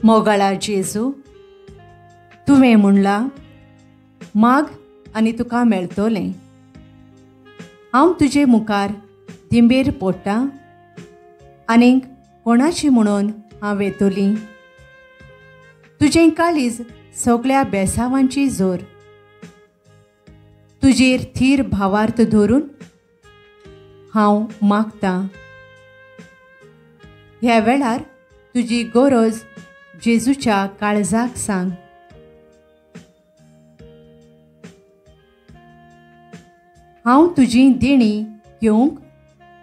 मोगाळा जेजू, तुवें म्हणलां माग आनी तुका मेळटलें. हांव तुजे मुखार दिंबेर पडटा आनीक कोणाची म्हणून हांव येतली. तुजें काळीज सगळ्या बेसावांची जोर. तुजेर थीर भावार्थ धरून हांव मागतां. ह्या वेळार तुजी गरज जेजूच्या काळजाक सांग. हांव तुजी देणी घेवंक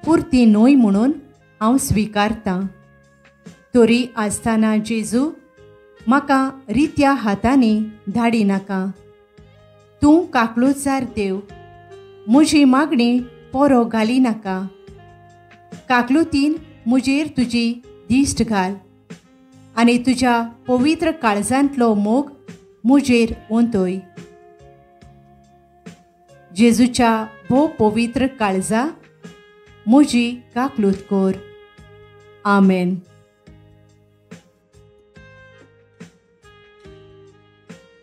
पुरती न्हय म्हणून हांव स्विकारतां. तरी आसतना जेजू, म्हाका रित्या हातांनी धाडी नाका. तूं काकलुचार देव, म्हजी मागणी पोरो घाली नाका. काकलुतीन म्हजेर तुजी दिश्ट घाल आनी तुज्या पवित्र काळजांतलो मोग म्हजेर ओंतय. जेजूच्या भोव पवित्र काळजा म्हजी काकलूत कर. आमेन.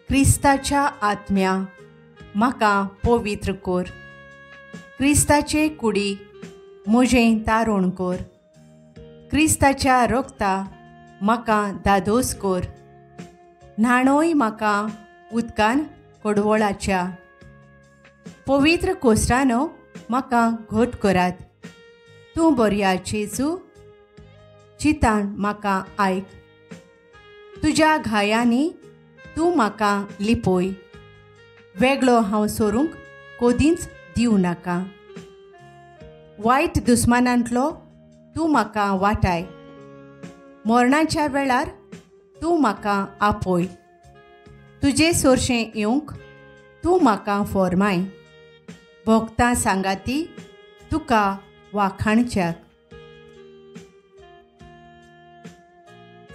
क्रिस्ताच्या आत्म्या म्हाका पवित्र कर. क्रिस्ताचे कुडी म्हजें तारण कर. क्रिस्ताच्या रक्ता म्हाका दादोस कर. न्हाणोय म्हाका उदकान कडवळाच्या. पवित्र कोसरानो म्हाका घट करात. तूं बऱ्या जेजू, चितान म्हाका आयक. तुज्या घायांनी तूं म्हाका लिपय. वेगळो हांव सोरूंक कोदींच दिवं नाका. वायट दुस्मानांतलो तूं म्हाका वाटाय. मरणाच्या वेळार तूं म्हाका आपय. तुजे सोरशें येवंक तूं म्हाका फॉर्माय. भोगतां सांगाती तुका वाखाणच्याक.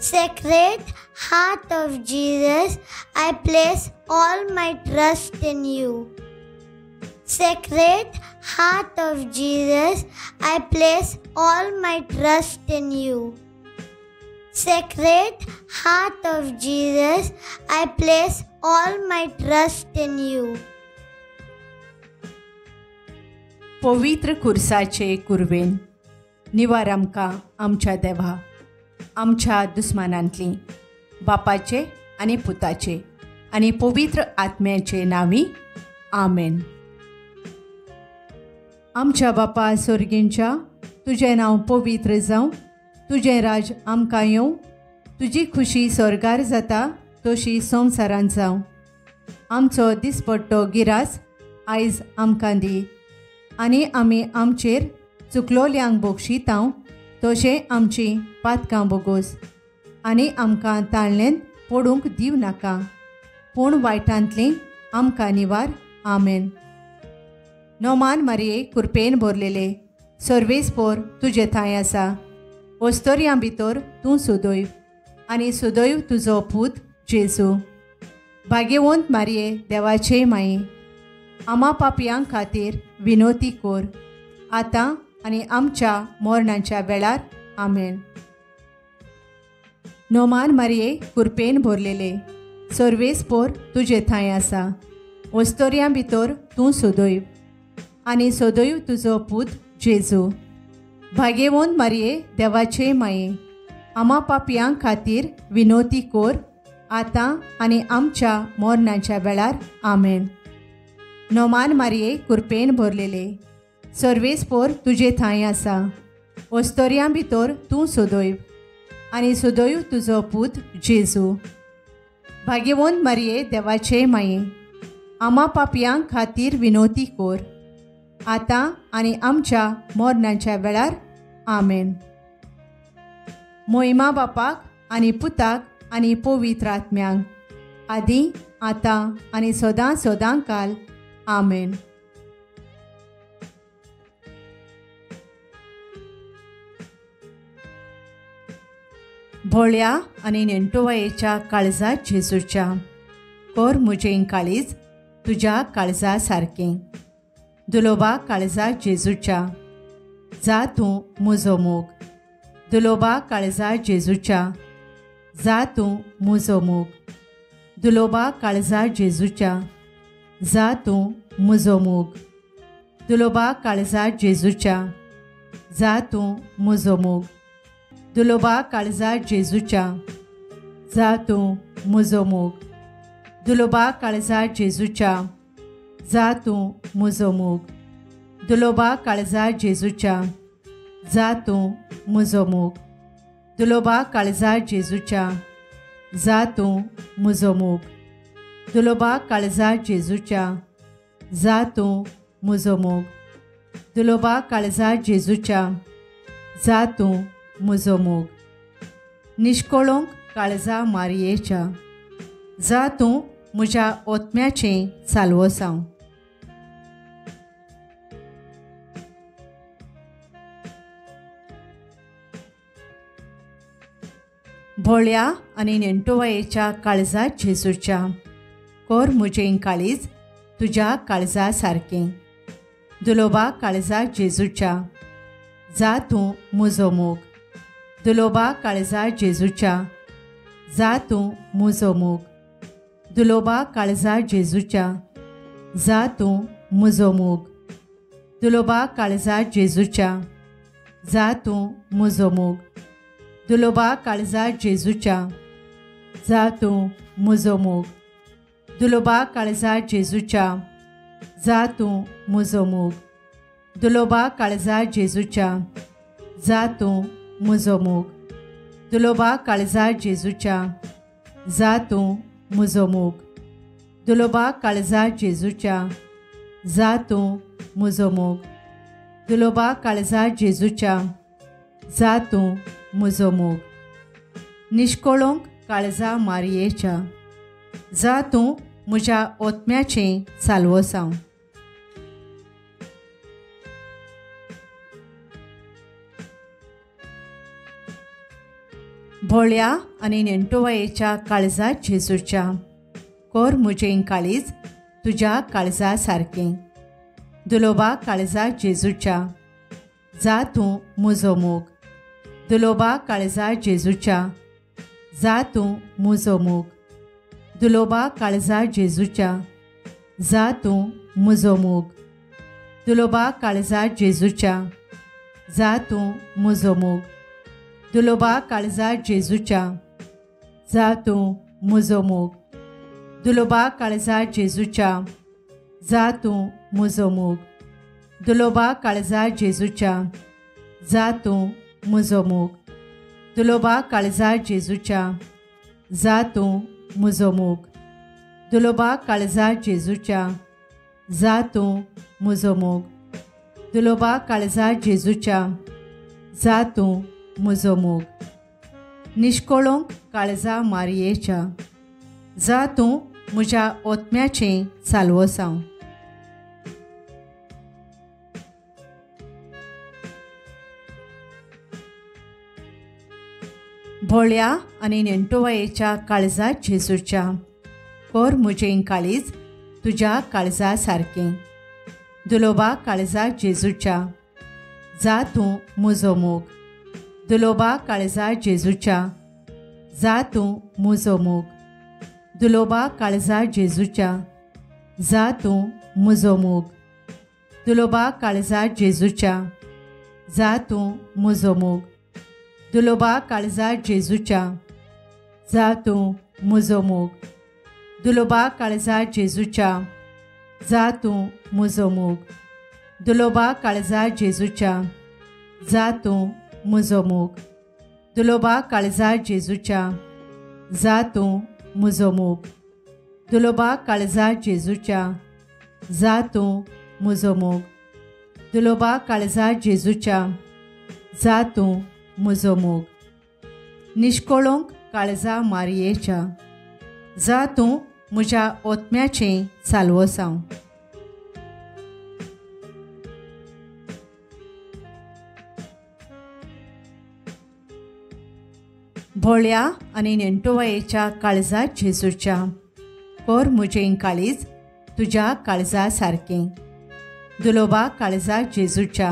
Sacred Heart of Jesus, I place all my trust in you. Sacred Heart of Jesus, I place all my trust in you. Sacred Heart of Jesus, I place all my trust in you. पवित्र कुर्साचे कुर्वेन निवार आमकां आमच्या देवा, आमच्या दुस्मानांतली, बापाचे आनी पुताचे आनी पवित्र आत्म्याचे नांवी. आमेन. आमच्या बापा सोर्गींच्या, तुजें नांव पवित्र जावं, तुजें राज आमकां येवं, तुजी खुशी स्वर्गार जाता तशी संवसारांत जावं. आमचो दिसपट्टो गिरास आयज आमकां दी आनी आमी आमचेर चुकलोल्यांक बोगशितांव तशें आमची पातकां बोगोस आनी आमकां ताळणेंत पडूंक दिवं नाका, पूण वायटांतली आमकां निवार. आमेन. नोमान मारये कुरपेन भरलेले सर्वेस्पोर तुजे थंय आसा. ओस्तोरयां भितर तूं सुदैव आनी सुदैव तुजो पूत जेजू. भाग्यवंत मारये देवाचे माये, आमा पापयां खातीर विनोती कोर आतां आनी आमच्या मरणाच्या वेळार. आमेन. नोमान मारये कुरपेन भरलेले सर्वेस्पोर तुजे थंय आसा. ओस्तोरयां भितर तूं सुदैव आनी सदैव तुजो पूत जेजू. भाग्यवंत मारये देवाचे माये, आमा पापयां खातीर विनोती कोर आतां आनी आमच्या मरणाच्या वेळार. आमेन. नोमान मारये कुरपेन भरलेले सर्वेस्पोर तुजे थंय आसा. ओस्तोरयां भितर तूं सदैव आनी सदैव तुजो पूत जेजू. भाग्यवंत मारये देवाचे माये, आमा पापयां खातीर विनोती कोर आतां आनी आमच्या मरणाच्या वेळार. आमेन. मोहिमा बापाक आनी पुताक आनी पवित्र आत्म्यांक, आदी आतां आनी सदां सदां काल. आमेन. भोळ्या आनी नेणटोवायेच्या काळजा जेजूच्या, कर म्हजें काळीज तुज्या काळजा सारकें. दुलोबा काळजा जेजूच्या, जा तूं म्हजो मोग. दुलोबा काळजा जेजूच्या, जा तूं म्हजो मोग. दुलोबा काळजा जेजूच्या, जा तूं म्हजो मोग. दुलोबा काळजा जेजूच्या, जा तूं म्हजो मोग. दुलोबा काळजा जेजूच्या, जा तूं म्हजो मोग. दुलोबा काळजा जेजूच्या, जा तूं म्हजो मोग. दुलोबा काळजा जेजूच्या, जा तूं म्हजो मोग. दुलोबा काळजा जेजूच्या, जा तूं म्हजो मोग. दुलोबा काळजा जेजूच्या, जा तूं म्हजो मोग. दुलोबा काळजा जेजूच्या, जा तूं म्हजो मोग. निश्कोळोंक काळजा मारयेच्या, जा तूं म्हज्या ओतम्याचें साल्वोसांव. भोळ्या आनी नेणटोवायेच्या काळजा जेजूच्या, कोर म्हजें काळीज तुज्या काळजा सारकें. दुलोबा काळजा जेजूच्या, जा तूं म्हजो मोग. दुलोबा काळजा जेजूच्या, जा तूं म्हजो मोग. दुलोबा काळजा जेजूच्या, जा तूं म्हजो मोग. दुलोबा काळजा जेजूच्या, जा तूं म्हजो मोग. दुलोबा काळजा जेजूच्या, जा तूं म्हजो मोग. दुलोबा काळजा जेजूच्या, जा तूं म्हजो मोग. दुलोबा काळजा जेजूच्या, जा तूं म्हजो मोग. दुलोबा काळजा जेजूच्या, जा तूं म्हजो मोग. दुलोबा काळजा जेजूच्या, जा तूं म्हजो मोग. दुलोबा काळजा जेजूच्या, जा तूं म्हजो मोग. निश्कोळोंक काळजा मारयेच्या, जा तूं म्हज्या ओतम्याचें साल्वोसांव. भोळ्या आनी नेणटोवायेच्या काळजा जेजूच्या, कोर म्हजें काळीज तुज्या काळजा सारकें. दुलोबा काळजा जेजूच्या, जा तूं म्हजो मोग. दुलोबा काळजा जेजूच्या, जा तूं म्हजो मोग. दुलोबा काळजा जेजूच्या, जा तूं म्हजो मोग. दुलोबा काळजा जेजूच्या, जा तूं म्हजो मोग. दुलोबा काळजा जेजूच्या, जा तूं म्हजो मोग. दुलोबा काळजा जेजूच्या, जा तूं म्हजो मोग. दुलोबा काळजा जेजूच्या, जा तूं म्हजो मोग. दुलोबा काळजा जेजूच्या, जा तूं म्हजो मोग. दुलोबा काळजा जेजूच्या, जा तूं म्हजो मोग. दुलोबा काळजा जेजूच्या, जा तूं म्हजो मोग. निश्कोळोंक काळजा मारयेच्या, जा तूं म्हज्या ओतम्याचें साल्वोसांव. भोळ्या आनी नेणटोवायेच्या काळजा जेजूच्या, कोर म्हजें काळीज तुज्या काळजा सारकें. दुलोबा काळजा जेजूच्या, जा तूं म्हजो मोग. दुलोबा काळजा जेजूच्या, जा तूं म्हजो मोग. दुलोबा काळजा जेजूच्या, जा तूं म्हजो मोग. दुलोबा काळजा जेजूच्या, जा तूं म्हजो मोग. दुलोबा काळजा जेजूच्या, जा तूं म्हजो मोग. दुलोबा काळजा जेजूच्या, जा तूं म्हजो मोग. दुलोबा काळजा जेजूच्या, जा तूं म्हजो मोग. दुलोबा काळजा जेजूच्या, जा तूं म्हजो मोग. दुलोबा काळजा जेजूच्या, जा तूं म्हजो मोग. दुलोबा काळजा जेजूच्या, जा तूं म्हजो मोग. निश्कोळोंक काळजा मारयेच्या, जा तूं म्हज्या ओतम्याचें साल्वोसांव. भोळ्या आनी नेणटोवायेच्या काळजा जेजूच्या, कोर म्हजें काळीज तुज्या काळजा सारकें. दुलोबा काळजा जेजूच्या,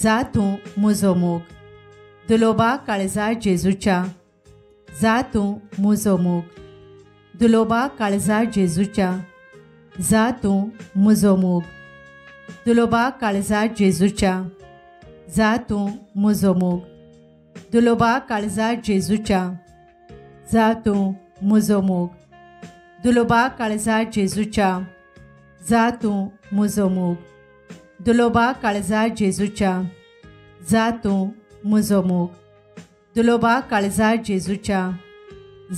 जा तूं म्हजो मोग. दुलोबा काळजा जेजूच्या, जा तूं म्हजो मोग. दुलोबा काळजा जेजूच्या, जा तूं म्हजो मोग. दुलोबा काळजा जेजूच्या, जा तूं म्हजो मोग. दुलोबा काळजा जेजूच्या, जा तूं म्हजो मोग. दुलोबा काळजा जेजूच्या, जा तूं म्हजो मोग. दुलोबा काळजा जेजूच्या, जा तूं म्हजो मोग. दुलोबा काळजा जेजूच्या,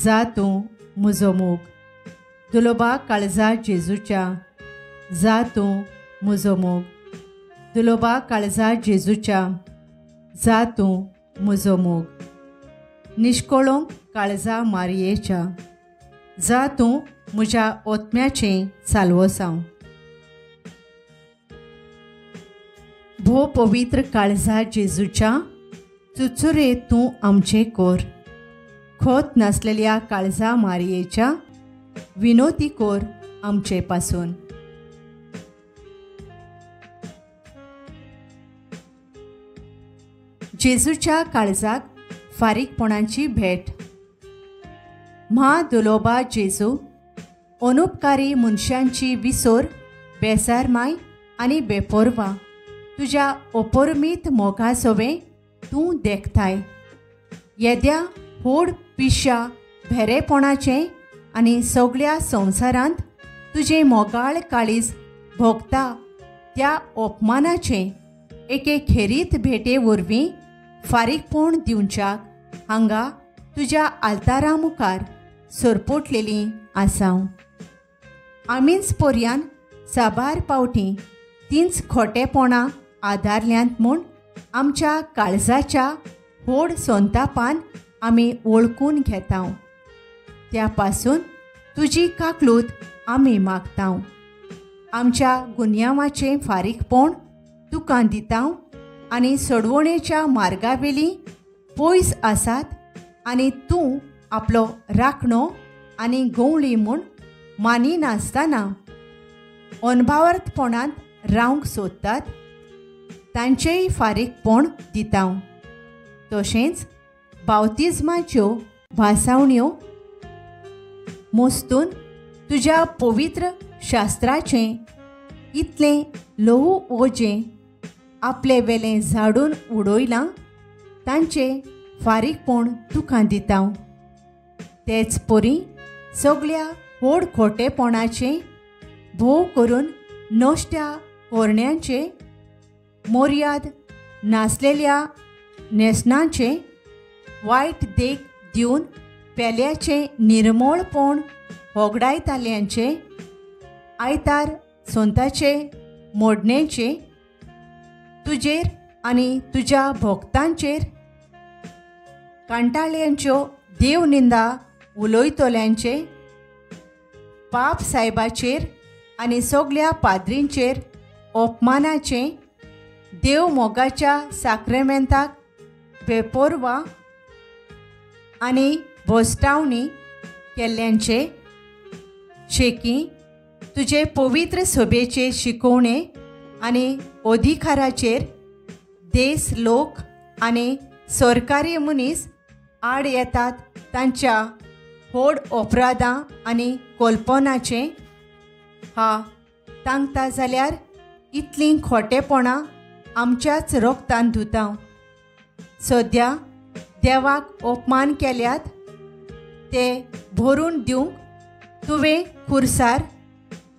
जा तूं म्हजो मोग. दुलोबा काळजा जेजूच्या, जा तूं म्हजो मोग. दुलोबा काळजा जेजूच्या, जा तूं म्हजो मोग. निश्कोळोंक काळजा मारयेच्या, जा तूं म्हज्या ओतम्याचें साल्वोसांव. भोव पवित्र काळजा जेजूच्या, चुचुरे तूं आमचें कोर. खोत नासलेल्या काळजा मारयेच्या, विनोती कोर आमचे पासून. जेजूच्या काळजाक फारीकपणाची भेट. म्हा दुलोबा जेजू, अनुपकारी मनशांची विसोर, बेसारमाय आनी बेपोरवा तुज्या अपरमीत मोगा सवें तूं देखताय. येद्या व्हड पिश्या भेरेपणाचें आनी सगळ्या संवसारांत तुजें मोगाळ काळीज भोगता त्या अपमानाचें एके खेरीत भेटे वरवीं फारीकपण दिवच्याक हांगा तुज्या आल्तारा मुखार सरपोटलेलीं आसाव. आमीच पर्यान साबार पावटी तींच खोटेपणां आदारल्यांत म्हूण आमच्या काळजाच्या व्हड संतापान आमी वळखून घेताव. त्या पासून तुजी काकलूत आमी मागताव. आमच्या गुन्यांवाचें फारीकपण तुका दिताव आनी सोडवणेच्या मार्गावेली पयस आसात आनी तूं आपलो राखणो आनी गवळी म्हूण मानिनासतना अनभावर्थपणांत रावंक सोदतात तांचेय फारीकपण दिताव. तशेंच बावतिज्माच्यो भासावण्यो मोस्तून तुज्या पवित्र शास्त्राचें इतलें ल्हवू ओजें आपले वेलें झाडून उडयलां तांचें फारीकपण तुका दिताव. तेच परी सगळ्या व्हड खोटेपणाचें, भोव करून नश्ट्या कोरण्यांचें, मोर्याद नासलेल्या न्हेसणाचें वायट देख दिवन पेल्याचें निर्मळपण होगडायताल्यांचें, आयतार सोंताचे मोडणेचें तुजेर आनी तुज्या भोक्तांचेर कांटाळ्यांच्यो देवनिंदा उलयतल्यांचें, पाप सायबाचेर आनी सगल्या पाद्रींचेर अपमानाचें, देव मोगाच्या साक्रेमेंताक बेपोरवा आनी भोस्टावणी केल्ल्यांचे, शेकी तुजे पवित्र सभेचे शिकोवणे आनी अधिकाराचेर देस लोक आनी सरकारी मनीस आड येतात तांच्या व्हड अपराधां आनी कल्पनाचें हा तांकता जाल्यार इतलीं खोटेपणां आमच्याच रोगतान धुता. सद्या देवाक अपमान केल्यात ते भरून दिवंक तुवें खुर्सार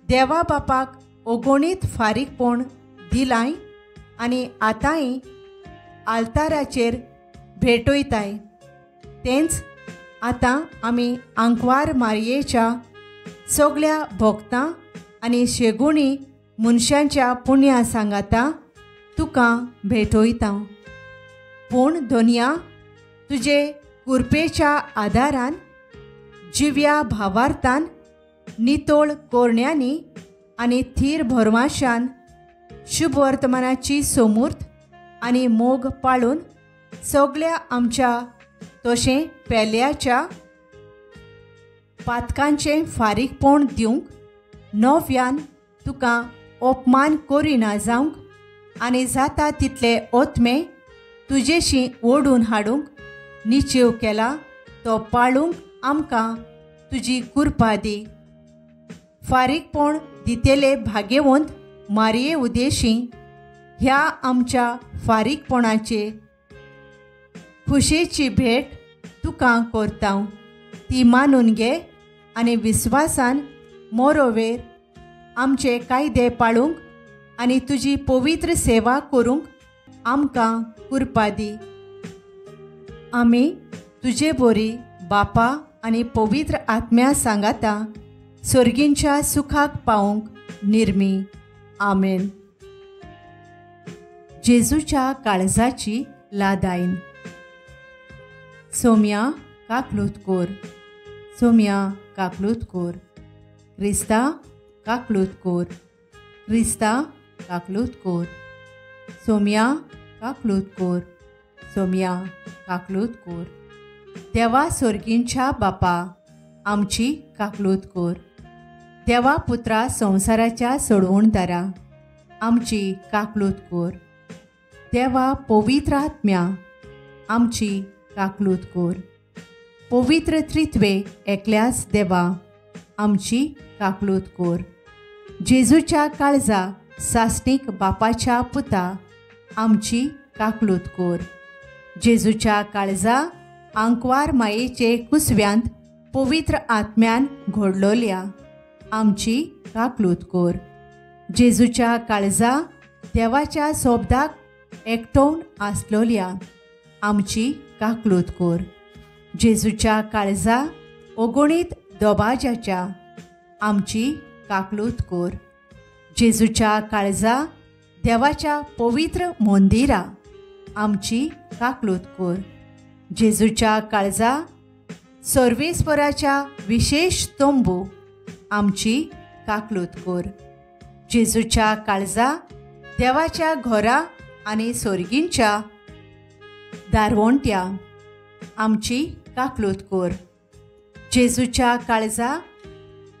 देवा बापाक अगणीत फारीकपण दिलाय आनी आतांय आल्ताराचेर भेटयताय. तेंच आतां आमी आंकवार मारयेच्या सगल्या भोगतां आनी शेगुणी मनशांच्या पुण्या सांगाता तुका भेटयता. पूण दोनया तुजे कुरपेच्या आदारान जिव्या भावार्थान नितोळ कोरण्यांनी आनी थीर भरवाशान शुभवर्तमानाची सोमूर्त आनी मोग पाळून सगल्या आमच्या तशें पेल्याच्या पातकांचें फारीकपण दिवंक नव्यान तुका अपमान करिना जावंक आनी जाता तितले ओतमे तुजेशी ओडून हाडूंक निचेव केला तो पाळूंक आमकां तुजी कुरपा दी. फारीकपण दितेले भागेवंत मारये उदेशी ह्या आमच्या फारीकपणाचे खुशेची भेट तुका करता, ती मानून घे आनी विस्वासान मोरोवेर आमचे कायदे पाळूंक आनी तुजी पवित्र सेवा करूंक आमकां कुरपा दी. आमी तुजे बोरी बापा आनी पवित्र आत्म्या सांगाता सोर्गींच्या सुखाक पावूंक निर्मी. आमेन. जेजूच्या काळजाची लादायन. सोम्या काकलूत कोर, सोम्या काकलूत कोर, क्रिस्ता काकलूत कोर, क्रिस्ता काकलूत कोर, सोम्या काकलूत कोर, सोम्या काकलूत कोर. देवा सोर्गींच्या बापा आमची काकलूत कोर. देवा पुत्रा संवसाराच्या सोडवणदारा आमची काकलूत कोर. देवा पवित्र आत्म्या आमची काकलूत कोर. पवित्र त्रित्वे एकल्याच देवा आमची काकलूत कोर. जेजूच्या काळजा सासणीक बापाच्या पुता आमची काकलूत कोर. जेजूच्या काळजा आंकवार मायेचे कुसव्यांत पवित्र आत्म्यान घडलोल्या आमची काकलूत कोर. जेजूच्या काळजा देवाच्या सोबदाक एकटोवन आसलोल्या आमची काकलूत कोर. जेजूच्या काळजा ओगणीत दोबाज्याच्या आमची काकलूत कोर. जेजूच्या काळजा देवाच्या पवित्र मंदिरा आमची काकलूत कोर. जेजूच्या काळजा सर्वेस्पराच्या विशेष तंबू आमची काकलूत कोर. जेजूच्या काळजा देवाच्या घरा आनी सोर्गींच्या दारवंट्या आमची काकलूत कोर. जेजूच्या काळजा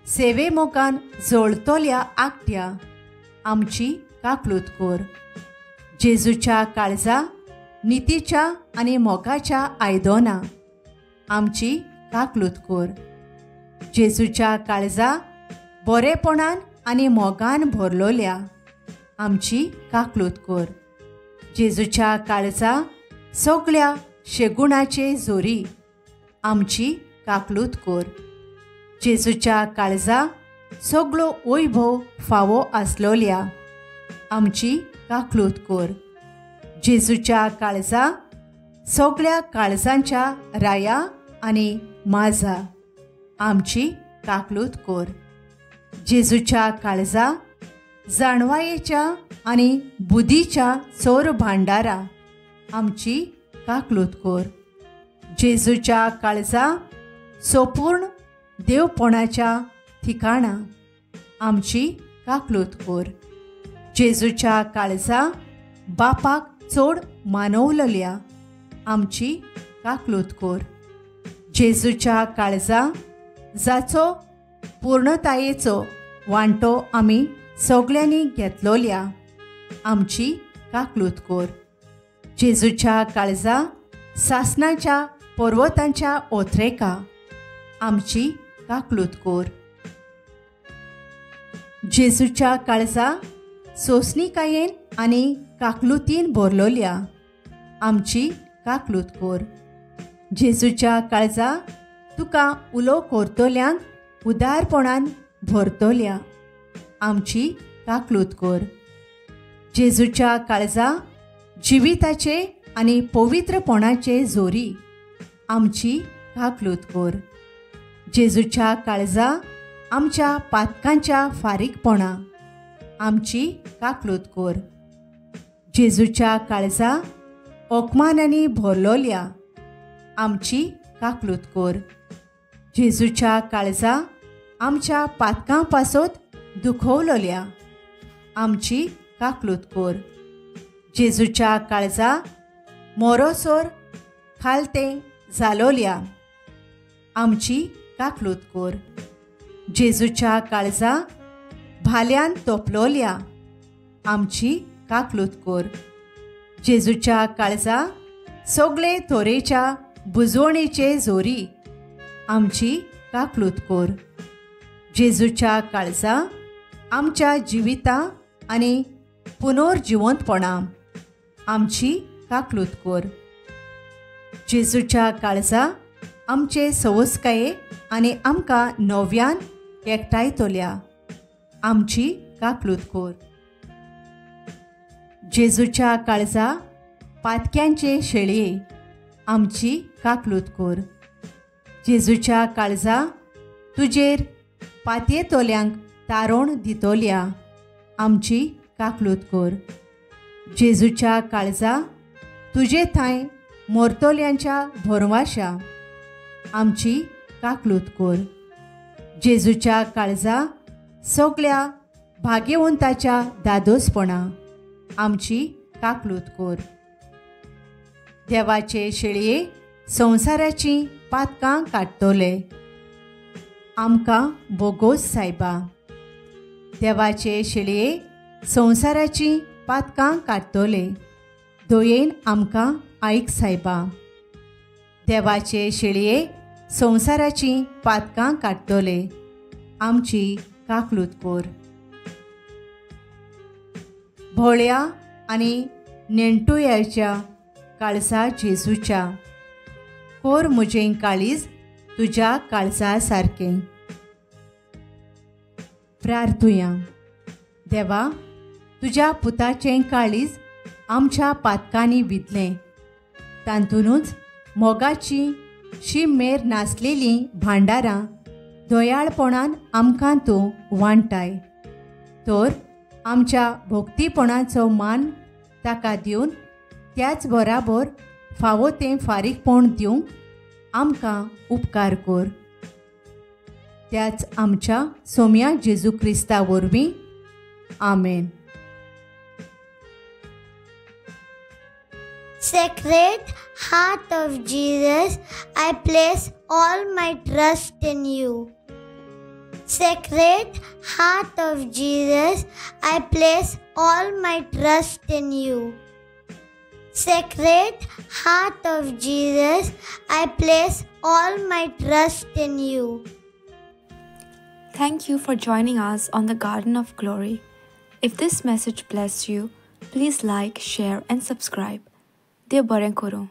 सेवे मोगान जोळतोल्या आकट्या आमची काकलूत कोर. जेजूच्या काळजा नितीच्या आनी मोगाच्या आयदोना आमची काकलूत कोर. जेजूच्या काळजा बरेपणान आनी मोगान भरलोल्या आमची काकलूत कोर. जेजूच्या काळजा सगळ्या शेगुणाचे जोरी आमची काकलूत कोर. जेजूच्या काळजा सगळो वैभव फावो आसलोल्या आमची काकलूत कोर. जेजूच्या काळजा सगळ्या काळजांच्या राया आनी माजा आमची काकलूत कोर. जेजूच्या काळजा जाणवायेच्या आनी बुद्धीच्या चोर भांडारा आमची काकलूत कोर. जेजूच्या काळजा सोपूर्ण देवपणाच्या ठिकाणा आमची काकलूत कोर. जेजूच्या काळजा बापाक चड मानवलेल्या आमची काकलूत कोर. जेजूच्या काळजा जाचो पूर्णतायेचो वांटो आमी सगळ्यांनी घेतलोल्या आमची काकलूत कोर. जेजूच्या काळजा सासणाच्या पर्वतांच्या ओथरेका आमची काकलूत कोर. जेजूच्या काळजा सोसणिकायेन आनी काकलुतीन भरलोल्या आमची काकलूत कोर. जेजूच्या काळजा तुका उलो करतल्यांक उदारपणान भरतोल्या आमची काकलूत कोर. जेजूच्या काळजा जिविताचे आनी पवित्रपणाचे जोरी आमची काकलूत कोर. जेजूच्या काळजा आमच्या पातकांच्या फारीकपणा आमची काकलूत कोर. जेजूच्या काळजा ओकमानांनी भरलोल्या आमची काकलूत कोर. जेजूच्या काळजा आमच्या पातकां पासत दुखवलोल्या आमची काकलूत कोर. जेजूच्या काळजा मोरोसोर खालते जालोल्या आमची काकलूत कोर. जेजूच्या काळजा भाल्यान तोपलोल्या आमची काकलूत कोर. जेजूच्या काळजा सगळे तोरेच्या बुजवणेचे जोरी आमची काकलूत कोर. जेजूच्या काळजा आमच्या जिविता आनी पुनर्जिवंतपणा आमची काकलूत कोर. जेजूच्या काळजा आमचे सवसकाये आनी आमकां नव्यान एकठांयतल्या आमची काकलूत कोर. जेजूच्या काळजा पातक्यांचे शेळये आमची काकलूत कोर. जेजूच्या काळजा तुजेर पातयेतोल्यांक तारोण दितोल्या आमची काकलूत कोर. जेजूच्या काळजा तुजे थांय मोरतोल्यांच्या भोरवाशा आमची काकलूत कोर. जेजूच्या काळजा सगळ्या भाग्यवंताच्या दादोसपणा आमची काकलूत कोर. देवाचे शेळये संवसाराची पातकां काडटले आमकां बोगोस सायबा. देवाचे शेळये संवसाराची पातकां काडटले दयेन आमकां आयक सायबा. देवाचे शेळये संवसाराची पातकां काडटले आमची काकलूत कोर. भोळ्या आनी नेणटुयाच्या काळजा जेजूच्या कोर म्हजें काळीज तुज्या काळजा सारकें. प्रार्थुया. देवा, तुज्या पुताचें काळीज आमच्या पातकांनी विदलें, तातूंतच मोगाची शीम मेर नासलेलीं भांडारां दयाळपणान आमकां तूं वांटाय. तर आमच्या भक्तीपणाचो मान ताका दिवन त्याच बराबर फावो तें फारीकपण दिवंक आमकां उपकार कर. त्याच आमच्या सोम्या जेजू क्रिस्ता वरवीं. आमेन. Sacred Heart of Jesus, I place all my trust in you. Sacred Heart of Jesus, I place all my trust in you. Sacred Heart of Jesus, I place all my trust in you. Thank you for joining us on the Garden of Glory. If this message blessed you, please like, share and subscribe. Dev बरें करूं.